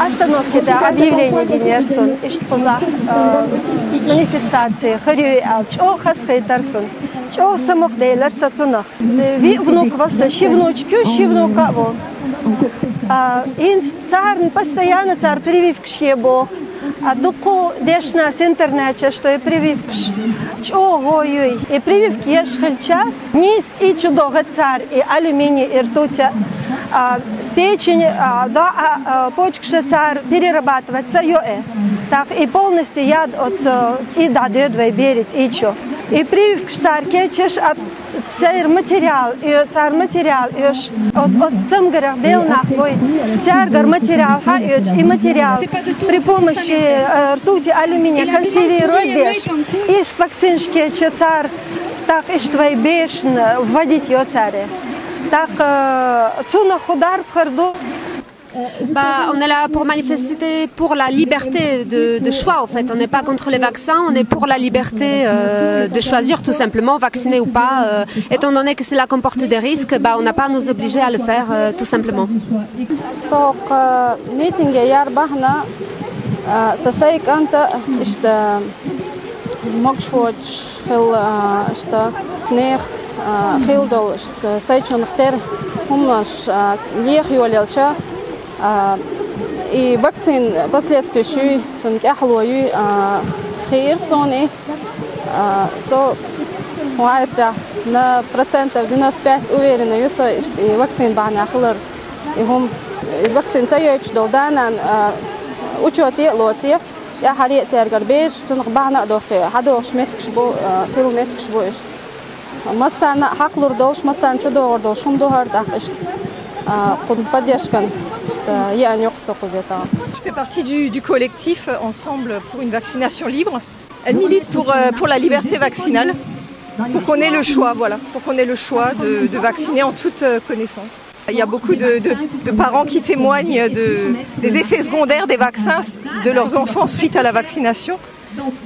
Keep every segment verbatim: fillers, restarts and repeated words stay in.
Остановке тӀа объявление динер сона, иштта кхузахь, а, манифестаци хир ю аьлла, чӀогӀа хазахийтар сона. ЧӀогӀа самукъаделар со цунах. Виъ внук ва сан, ши внучка ю, ши внук а ву. А, хӀинца царна постоянно цара прививкаш е боху. А дуккха дешна с интернета, что и прививкаш чӀогӀа гӀо ю. И прививка еш хилча, нийса цӀий чу догӀу цара и алюминий, и ртуть, а, печень, а, да, а, а, почкаш цара перерабатывать ца йо и. Так и полностью яд оцу цӀий дӀадоьду вай берийн цӀий чу. И прививкаш цара кечъеш, а церан материал, э, цара материал оьшу. Оц-, оцу цамгарах белла нах бой. Цаьргара материал хьаоьцуш, и материал при помощи, э, ртути, алюминия консервировать деш. Иштта вакцинаш кечъеш цара, так иштта вай бешана вводить йо цара. Так, э, цунах хӀун дарба хир ду? Bah, on est là pour manifester pour la liberté de, de choix, en fait. On n'est pas contre les vaccins, on est pour la liberté, euh, de choisir tout simplement, vacciner ou pas. Euh, étant donné que cela comporte des risques, bah, on n'a pas à nous obliger à le faire, euh, tout simplement. Со кху митинге яр бахьана, а, сан сайн кӀанта иштта могуш воцуш хилла, а, иштта нехан, а, хилла долу иштта сайчунах тера хӀуманаш, а, леха йолаелча, а, и вакцин последствия ю, цунна тӀаьхьало ю, а, хиира суна и, а, со, сан хетарехь, на процентов девяносто пять уверена ю со иштта и вакцин бахьана хилар. И хӀума, и вакцина ца йойтуш долу да-нана, а, учёте а лоций, тӀаьххьара а цаьргара бераш, цунах бахьана а дохкий, хьадогӀуш меттигаш бу, а, хилла меттигаш бу иштта. Массарна а хьакхалур долуш, массарна чудогӀур долуш хӀума ду хӀара тӀаккха иштта, а, кхунна поддержкан иштта еана йоккху со кхуза тахана. Je fais partie du, du collectif Ensemble pour une vaccination libre. Elle milite pour, euh, pour la liberté vaccinale, pour qu'on ait le choix, voilà, pour qu'on ait le choix de, de vacciner en toute, euh, connaissance. Il y a beaucoup de, de, de parents qui témoignent de, des effets secondaires des vaccins de leurs enfants suite à la vaccination.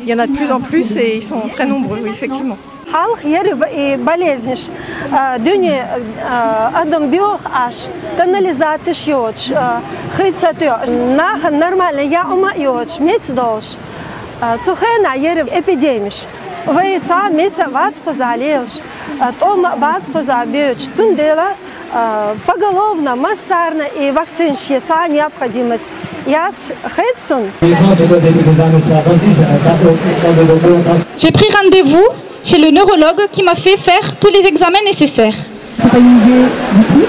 Il y en a de plus en plus et ils sont très nombreux, oui, effectivement. Хьалха яра и болезнаш, а, дуьне, а, адам боьха Ӏаш, канализацеш йоцуш, а, хи ца тоьу, наха нормально яа хӀума а йоцуш, меца долуш. А, цу хенахь яра эпидемиш. Вай цхьа а меца а вац кхуза лелаш, а, тӀом а бац кхуза боьдуш. Цундела, а, поголовно массарна и вакцинаш е цхьа а необходимость яц, хета суна. J'ai pris rendez-vous chez le neurologue qui m'a fait faire tous les examens nécessaires. C'est pas une idée du tout.